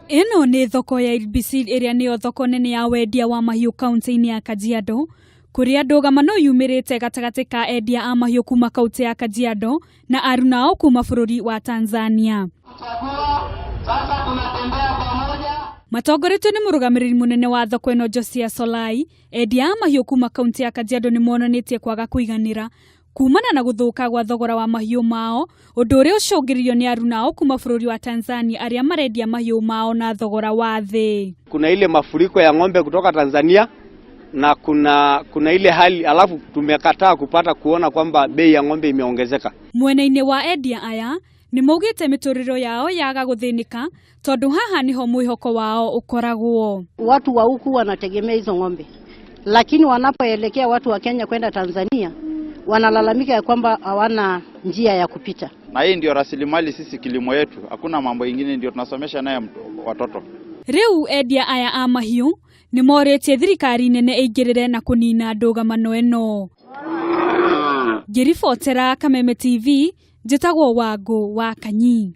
Ĩno nĩ thoko ya Ilbisil ĩrĩa nĩyo thoko nene ya wendia wa mahiũ kaunti-inĩ ya Kajiado, kũrĩa ndũgamano yumĩrĩte gatagatĩ ka endia a mahiũ kuma kaunti ya Kajiado na aruna ao kuma bũrũri wa Tanzania. Matongoretio nĩ mũrũgamĩrĩri mũnene wa thoko ĩno Josia Solai, endia a mahiũ kuma kaunti ya Kajiado nĩ monanĩtie kwaga kũiganĩra kumana na gũthũka gwa thogora wa mahiũ mao, ũndũ ũrĩa ũcũngĩrĩirio nĩ aruna ao kuma bũrũri wa Tanzania arĩa marendia mahiũ mao na thogora wa thĩ. Kuna ile mafuriko ya ng'ombe kutoka Tanzania na kuna ile hali alafu tumekataa kupata kuona kwamba bei ya ng'ombe imeongezeka. Mwena-inĩ wa endia aya nĩ maugĩte mĩtũrĩro yao yaga gũthĩnĩka tondũ haha nĩho mwĩhoko wao ũkoragwo. Watu wa huku wanategemea hizo ng'ombe, lakini wanapoelekea watu wa Kenya kwenda Tanzania wanalalamika ya kwamba hawana njia ya kupita. Na hii ndio rasilimali sisi kilimo yetu, hakuna mambo ingine, ndio tunasomesha naye watoto. Rĩu endia aya a mahiũ nĩ morĩtie thirikari nene ĩingĩrĩre na kũnina ndũgamano ĩno. Ngĩribotera Kameme TV, njĩtagwo Wangũ wa Kanyi.